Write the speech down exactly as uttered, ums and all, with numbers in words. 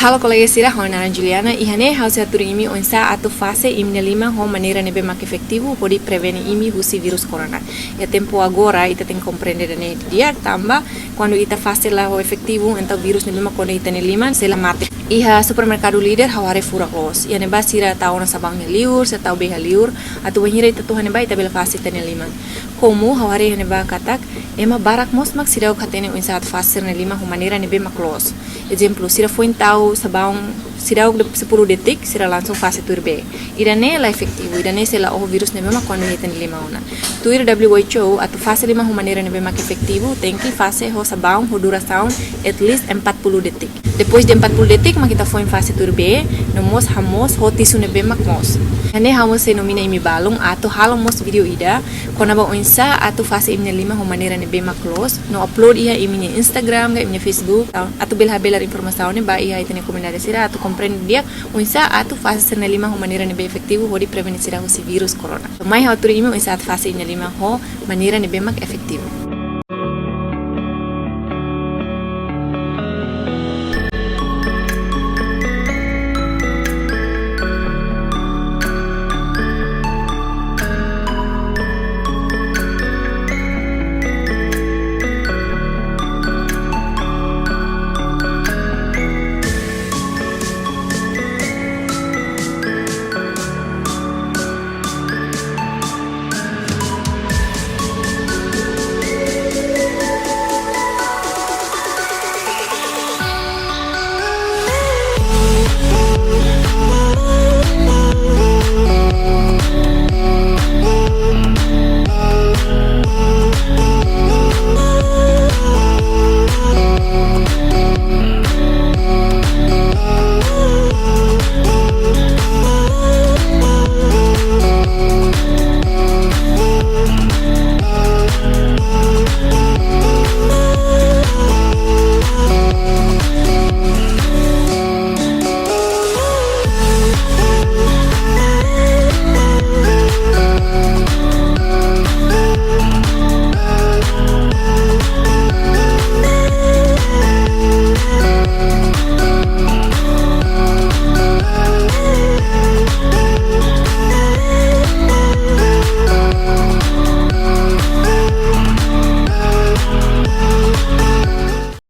Halo kolega sira, ha'u naran Juliana. Iha ne'e ha'u sei hatudu imi oinsá atu fase imi-nia liman ho maneira ne'ebé mak efetivu hodi prevene imi husi virus corona. Iha tempu agora ita tenke komprende ida-ne'e didi'ak tanba kuandu ita fase la ho efetivu, entaun virus ne'ebé mak kona iha ita-nia liman sei la mate. Iha supermerkadu Líder ha'u haree furak loos. Iha ne'ebá sira tau ona sabaun iha liur, sira tau bee iha liur, atu bainhira ita to'o iha ne'ebá ita bele fase ita-nia liman. Komu ha'u haree iha ne'ebá katak ema barak mós mak seidauk hatene oinsá atu fase sira-nia liman ho maneira ne'ebé mak loos. Ezemplu, sira foin tau sabaun seidauk de-, sepuluh detik, sira langsung fase tuir bee. Ida-ne'e la efetivu, ida-ne'e sei la oho virus ne'ebé mak kona iha ita-nia liman ona. Tuir W H O, atu fase liman ho maneira ne'ebé mak efetivu, tenke fase ho sabaun ho durasaun at least empat puluh detik. Depois de empat puluh detik mak ita foin fase tuir bee, no mós hamoos ho tisu ne'ebé mak moos. Iha ne'e ha'u mós sei denomina imi balun atu halo mós vídeo ida kona-ba oinsá atu fase imi-nia liman ho maneira ne'ebé mak loos, no upload iha imi-nia Instagram ka imi-nia Facebook. Atu bele habelar informasaun ne'e bá iha ita-nia komunidade sira atu komprende di'ak oinsá atu fase sira-nia liman ho maneira ne'ebé efetivu hodi prevene sira husi virus corona. Mai ha'u hatudu imi oinsá atu fase imi-nia liman ho maneira ne'ebé mak efetivu.